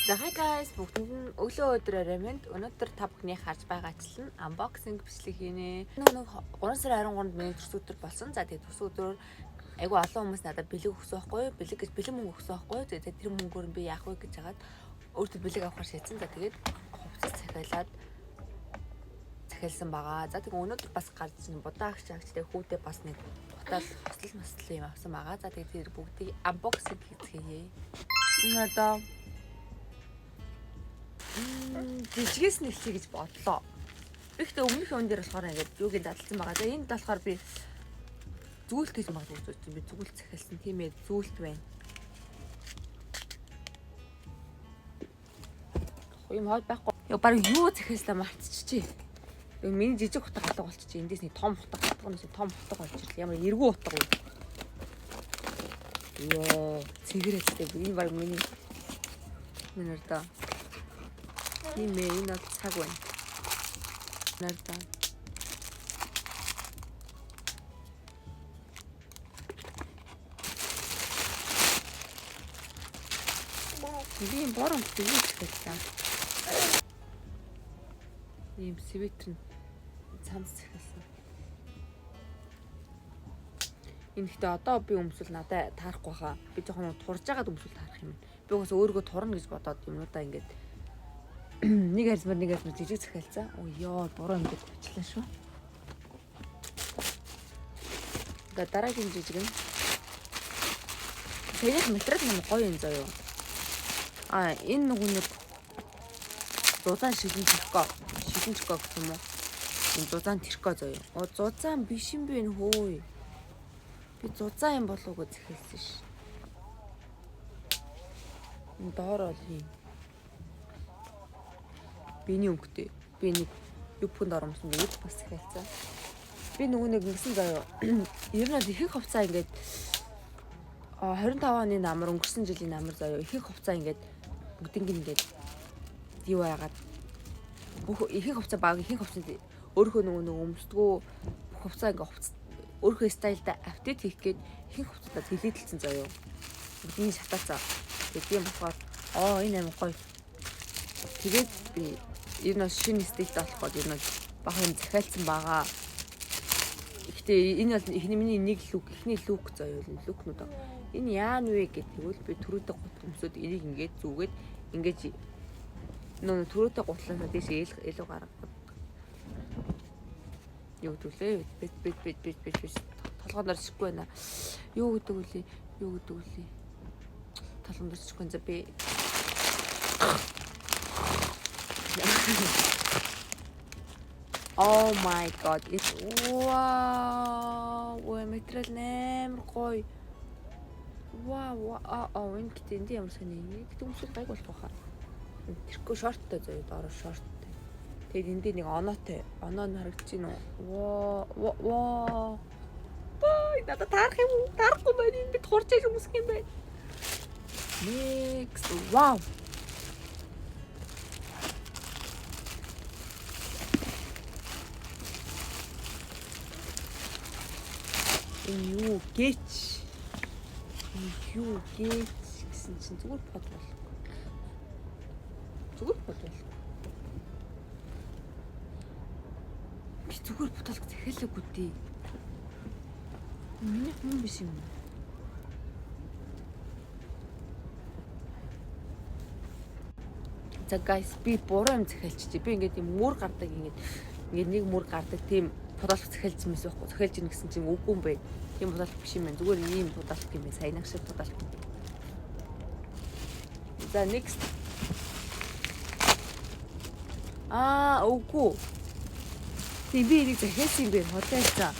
За, hi guys, бүгдэнд нь өглөө, өдөр, орой минь. Өнөөдөр та бүхний харж байгаачлан unboxing бичлэг хийнэ. Нэг 3 сарын 23-нд миний төрсөн өдөр болсон. За, тэгээд төрсөн өдрөөр айгүй олон хүмүүс надад бэлэг өгсөн байхгүй юу? Бэлэг гэж бэлэн мөнгө өгсөн байхгүй юу? Тэгээд тэр мөнгөөр нь би яах вэ гэж хагаад өөртөө бэлэг авахар шийдсэн. За, тэгээд хувцас захиалаад захиалсан байгаа. За, тэгээд өнөөдөр бас гарч ирсэн будаа агч агч тэгээд хүүдээ бас нэг гутал хослол мослол юм авсан байгаа. За, тэгээд тэр бүгдийг unboxing хийцгээе. Энэ одоо жижигээс нь эхлэе гэж бодлоо. Би ихтэй өмнөх юм дээр болохоор ингээд юуг нь дадалсан байгаа. За, энд болохоор би зүүлт гэж магадгүй гэж бодсон. Би зүүлт захиалсан. Тийм ээ, зүүлт байна. Юм хойд байхгүй. Йоо, баг юу захиалсаа мартчихжээ. Йоо, миний жижиг утга алга болчихжээ. Эндээс нэг том утга гардаг юм шиг том утга болж ирлээ. Ямар эргүү утга вэ? Йоо, цэгрэстэй. Энэ баг миний нэр даа. Тийм ээ, энэ бол цаг байна. Нар даа. Би юм борон юу захиалсан. Ийм свитер нь цамц захиалсан. Энэ гэхдээ одоо би өмсвөл надад таарахгүй хаа. Би жоохон турж байгаад өмсвөл таарах юм. Би угсаа өөрийгөө турна гэж бодоод юмнуудаа ингээд нэг арьсмар, нэг арьсмар жижиг захиалцсан. Ой ёо, буруу юм дээр тавьчлаа шүү. За, дараагийн жижиг нь саяных материал юм гоё юм заяа. А, энэ нөгөө нэг зузаан шилэн тэрко. Шилэн тэрко гэх юм уу? Энэ зузаан тэрко заяа. Оо, зузаан биш юм бэ хөөе. Би зузаан юм болов уу гэж захиалсан ш. Энэ доор бол юм. Биений өнгөтэй. Би нэг юбканд оромсон, юб бас захиалцсан. Би нөгөө нэг ингэсэн заяа. Ер нь бол ихэнх хувцас ингээд 25 оны намар, өнгөрсөн жилийн намар заяа. Ихэнх хувцас ингээд бүгднийг ингээд юу яагаад бүх ихэнх хувцас, баг ихэнх хувцаснд өөрийнхөө нөгөө нэг өмсдгөө бүх хувцас ингээд хувцас өөрийнхөө style-да update хийх гээд ихэнх хувцасаа зэлээдэлсэн заяа. Бүгднийг шатаацаа. Тэгээд тийм болохоор оо, энэ амар гоё. Тэгээд би ер нь шинэ style-тай болох гээд ер нь бага юм захиалсан байгаа. Гэхдээ энэ бол эхний миний нэг look, эхний look заяа, look-нууд. Энэ яана вэ гэдэг би түрүүтэй гут өмсөд энийг ингээд зүгээд ингээд нөө түрүүтэй гутлаасаа тийш илүү гаргах. Юу гэдэг лээ? Бит бит бит бит бит бит толгойн шихгүй байна. Юу гэдэг үлээ? Юу гэдэг үлээ? Толгойн шихгүй. За, би Oh my God. It's wow. Ой, материал амар гоё. Вау, аа аа энэ гэтээ энд ямар сони. Гэтэ өмсөл гайг болох байхаа. Тэрхүү шорттой заяа, доороо шорттой. Тэгээд энд нэг оноотой. Оноо нь харагдаж байна уу? Ваа, ваа. Бай, надад таарах юм уу? Таарахгүй байна. Энэ бид хурж иж өмсөх юм байна. Next. Wow. Энэ юу гэч? Энэ юу гэч гэсэн чинь зүгээр под бол. Зүгээр под бол. Би зүгээр бодолг захиалаагүй дээ. Миний хүн биш юм уу? За guys, би буруу юм захиалчихжээ. Би ингээд юм мөр гардаг, ингээд ингээд нэг мөр гардаг тийм футболк захиалж юмс байхгүй. Захиалж ийн гэсэн чинь үгүй юм байна. Тийм футболк биш юм байна. Зүгээр ийм футболк юм байна. Саянах шиг футболк. За, next. Аа, үгүй. Тийм, би энийг захиалсан юм байна. Худлаалцаа.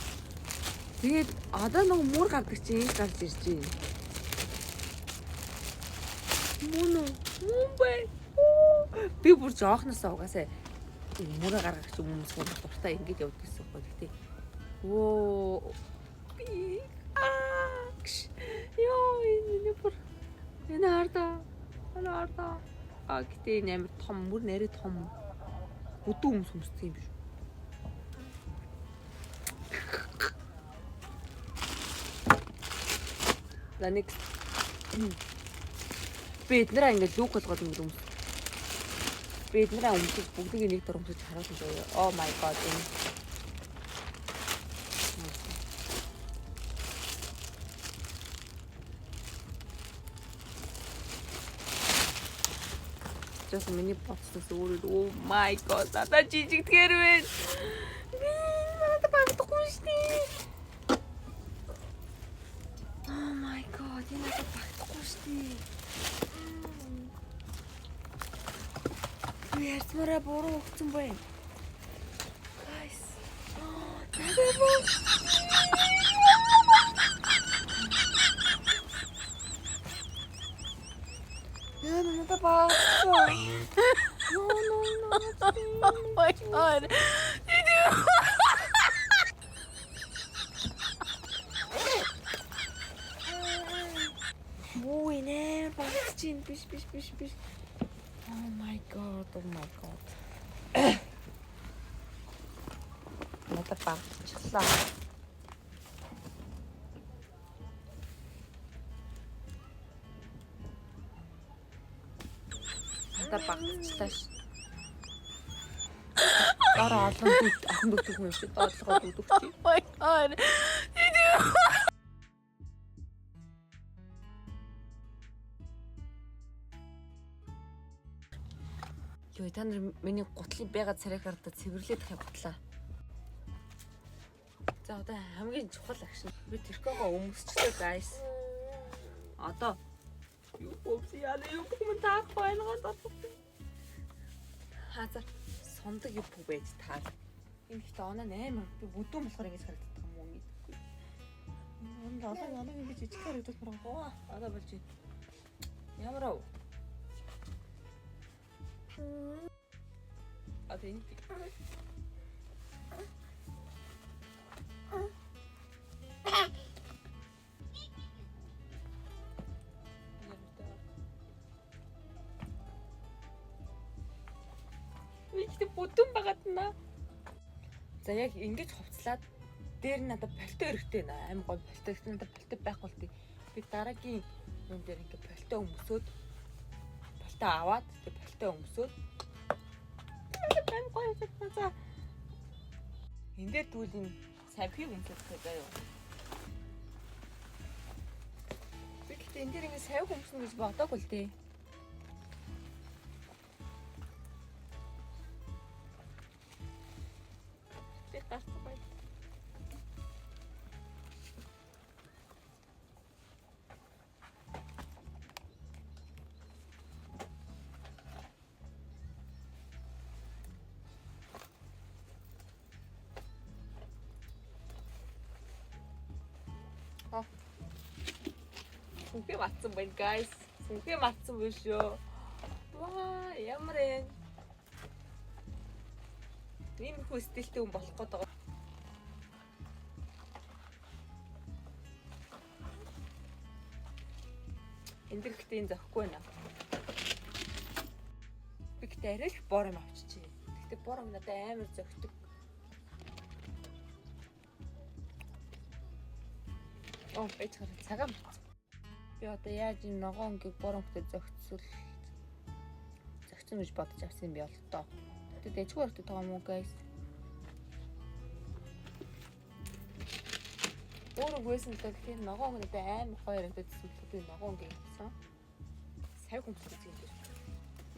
Тэгээд одоо нэг мөр гардаг чинь энэ гарч ирж байна. Мөн үү? Мөн бай. Би бүр жоохносоо угаасаа мөрө гаргах ч юм уу дуртай ингэж явдаг гэсэн юм байна. Гэтэ өө би аа ёо, энэ бүр энэ хардаа, энэ хардаа. А, гэтэ энэ амар том мөр, нэрээ том бүдүүн хүмүүс өмсдөг юм биш. За, next. Би эднэрээ ингээд look болгоод ингээд өмс. Би эднэрээ өмсөж бүгдийг нэг дор өмсөж харуулсан заяа. Oh my god, энэ. Жас миний бодсноос өөр. Oh my god, надад жижигдгээр байна. Би надад багтахгүй шүү дээ. Oh my god, энэ надад багтахгүй шүү дээ. Би ярьсмаараа буруу өгсөн байна. Guys. Надад буруу. Яа, надад багтсан. No, no, no. Oh my god. Муу нэ багтчих. Биш, биш, биш, биш. Oh my god, oh my god. Надад багтчихлаа. Надад багтчихлаа ш. Дараа олон дүүд охин дүүтэх юм шиг доотлогоо дүүдэх чи. Oh my god. Йой, та нар миний гутлын бяга царайг хардаа цэвэрлээд их гутлаа. За, одоо хамгийн чухал action. Би тэрхөөгөө өмсчлээ, guys. Одоо юу өмсөе яа, юу юм таах байна гоо. Хазар сундаг юу байж таар. Энэ ихтэй оноо 8 би бүдүүн болохоор ингэж харагддаг юм уу мэдэхгүй. Энэ олон олон ингэж жижиг харагдаж байгаа. Одоо болж байна. Ямар ав? Одоо энэ Би ихтэй бүдүүн байгаад наа. За, яг ингэж хувцлаад дээр нь надад пальто хэрэгтэй наа. Аим гой пальто хэрэгтэй, надад пальто байхгүй л дээ. Би дараагийн юм дээр ингэ пальто өмсөөд, пальто аваад тэг пальто өмсөөд аим гоё юм. За. Энэ дээр тэгвэл энэ савхийг өмсөх заяа юу. Би гэхдээ энэ дээр ингэ савх өмснө гэж бодоагүй л дээ. Би гарцсан байна. А. Сүнхээ матсан байна, guys. Сүнхээ матсан байна шүү. Ваа, ямар ээ. Иймэрхүү стилтэй хүн болох гээд байгаа. Энэ дэр гэхдээ энэ зохихгүй байна. Би гэхдээ арай л бор юм авчижээ. Гэхдээ бор юм надад амар зохидог. Оо, байж хараа цагаан матсан. Би одоо яаж энэ ногоон өнгийг бор өнгөтэй зохицсон гэж бодож авсан юм бэ бол тоо. Тэгтээ дэжгүй харагдаад байгаа юм уу, guys? Өөр үгүйсэн л тэгэхээр ногоон өнгө надад амар гоё харагдажсэн болохоор би ногоон өнгө авсан. Сав хүмсэг юм дээр.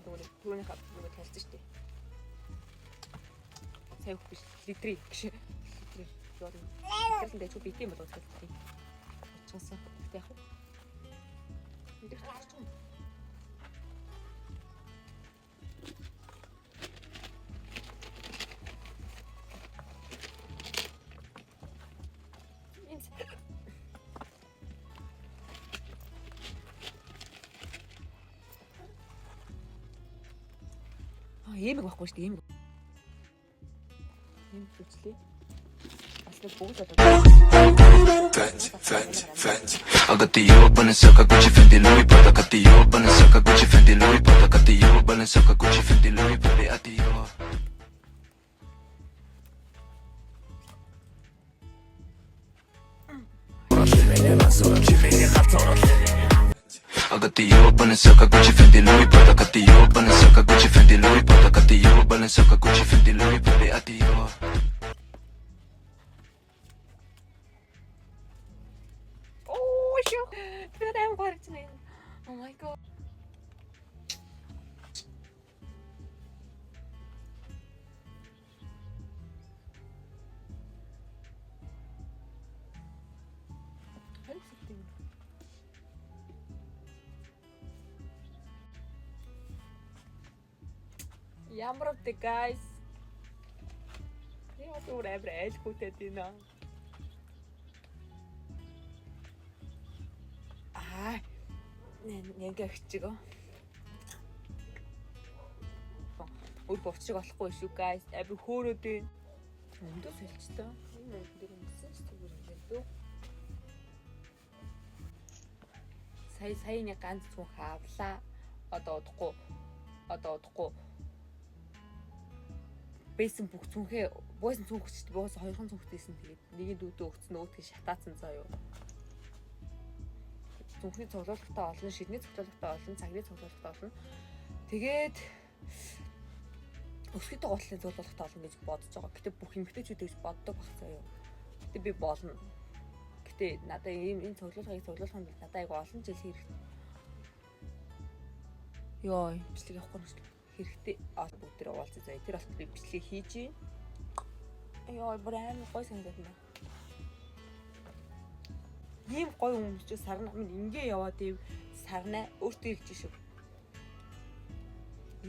Нөгөө нэг түрүүнийхээ нөгөө талцсан шүү дээ. Сав биш, литри гэж. Литри. Юу юм. Тэр дэжгүй бит юм болов уу гэдэг. Очсон. Тэгтээ яг уу. Энд дээр таарч юм. Энэ Аа, эмэг байхгүй шүү дээ, эмэг. Эмэг хүчлээ. Бас нэг бүгд болоо. Fendi, Fendi, Fendi. I got the Dior, Balenciaga, Gucci, Fendi, Louis, Prada. Got Dior, Balenciaga, Gucci, Fendi, Louis, Prada. Got Dior, Balenciaga, Gucci, Fendi, Louis, Prada. At Dior. I got Dior, Balenciaga, Gucci, Fendi, Louis, Prada. Got Dior, Balenciaga. Balenciaga, Gucci, Fendi, Louis Prada, got Dior, Balenciaga, Gucci, Fendi, Louis, Prada, Dior. Оо шүү. Би аим гарч байна. Oh my god. Ямар үтэй guys. Би одоо өөр амар айлхүүтэй дийнэ. Аа. Нэг өгчгөө. Өөр бовчрыг олохгүй шүү guys. Аби хөөрөөд байна. Өндөө сэлчтэй. Энэ мөнгө дээр өнгөсөн ч зүгээр юм байна дөө. Сая сая нэг ганц цүнх авлаа. Одоо удахгүй. Одоо удахгүй. Бэсэн бүх цүнхээ буусан цүнх ч буусан хоёрхан цүнхтэйсэн тэгээд нэгийн дүүдээ өгцөн нөгөөдгийг шатаацсан заа юу. Зүнхний цуглуулгатай олон, шидний цуглуулгатай олон, цагны цуглуулгатай олон. Тэгээд өсгөтэй гутлын цуглуулгатай олон гэж бодож байгаа. Гэтэ бүх эмэгтэйчүүд гэж боддог баг заа юу. Гэтэ би болно. Гэтэ надаа ийм энэ цуглуулгыг цуглуулах нь надаа айгу олон жил хэрэгтэй. Йой, бичлэг явахгүй юм шиг. Хэрэгтэй бүгд тэр уулзъя заяа. Тэр болтол би бичлэг хийж гин. Йой, бүр амар гой санагдаад байна. Ийм гоё хүмүүс чи сарна минь ингээ яваад ив сарна өөртөө хэлж шүү.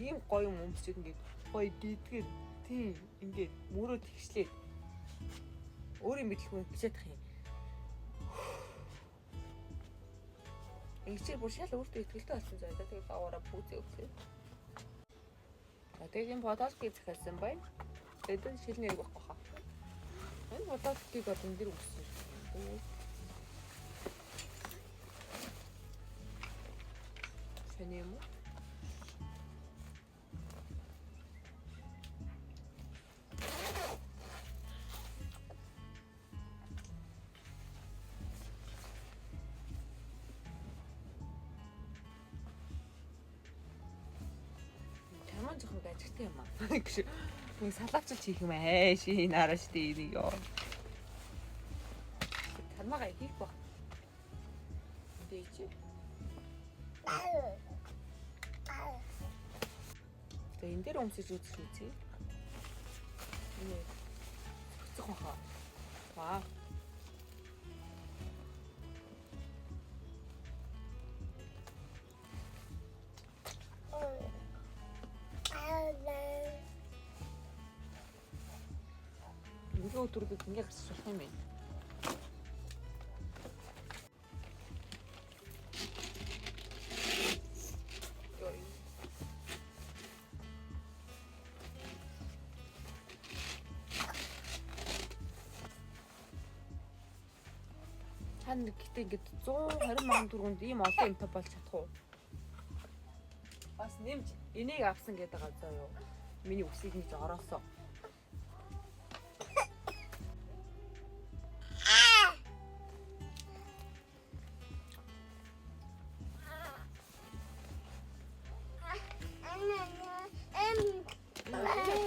Ийм гоё юм өмсчүүд ингээд гоё дийдгээр тийм ингээд мөрөө тэгшлээ. Өөрийн мэдлгүй бичээд тах юм. Ингэж бүр шал өөртөө ихтэй болсон заяа. Тэгээд агаараа пүүзээ өгсөн. За тэгээд энэ подолкийг захиалсан байна. Тэгээд энэ шилний хэрэг байхгүй хаа. Энэ подолкийг бол энэ дэр өгсөн шүү. Сони юм уу? Чаман жоохон ажигтай юм аа. Гэж. Нэг салаавчилж хийх юм аа. Ши нараа штэ энийг ёо. Тармага хийх баг. Дээч. Тэгээ энэ дээр өмсөж үзэх үзье. Энэ цогцох хаа. Вау. Ингээ өдрүүдэд ингээ гарч болох юм байна. Та нэг гэтээ ингээд 120 мянган төгрөгөнд ийм олон юмтай болж чадах уу? Бас нэмж энийг авсан гэдэг байгаа заа юу. Миний үсийг нэг ороосоо.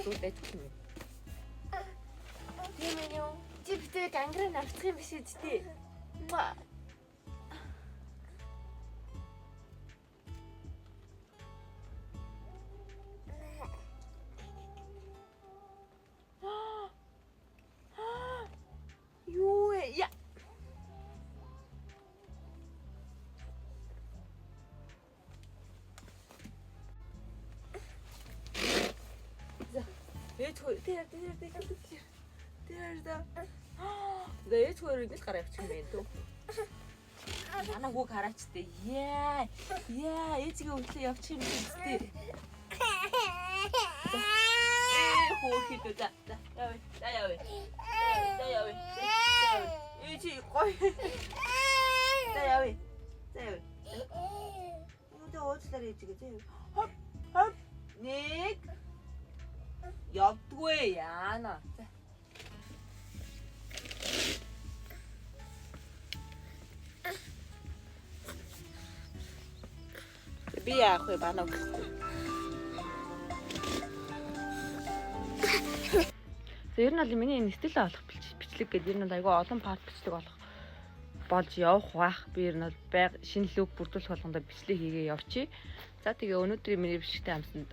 Зүгээр дайчих юм. Тийм ээ юу? Чи битээ гангрен авчих юм биш үү тий? Муа. Юу вэ? Я. За. Ээж хөө тэр тэр тэр тэр тэр да. За ээж хөө ингэ л гараа явчих юм байна дөө. Манай хүүг хараач тээ. Яа. Яа, ээжигээ өглөө явчих юм биш үү? Ээ хөөхөд за. За явъя. За явъя. За явъя. Ээж гоё. За явъя. За явъя. Нүдэ уучлаарай ээжигээ за явъя. Хоп хоп. Нэг. Явдгүй яана. За. Би яах вэ? Банаа өгөхгүй. За, ер нь бол миний энэ стилээ олох бичлэг гэдэг ер нь бол айгүй олон part бичлэг болох болж явах байх. Би ер нь бол байг шинэ look бүрдүүлэх болгондоо бичлэг хийгээ явчих. За, тэгээ өнөөдрийн миний бичлэгтэй амсанд.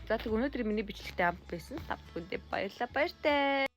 За, тэг өнөөдрийн миний бичлэгтэй амт байсан. Та бүхэндээ баярлалаа. Баяртай.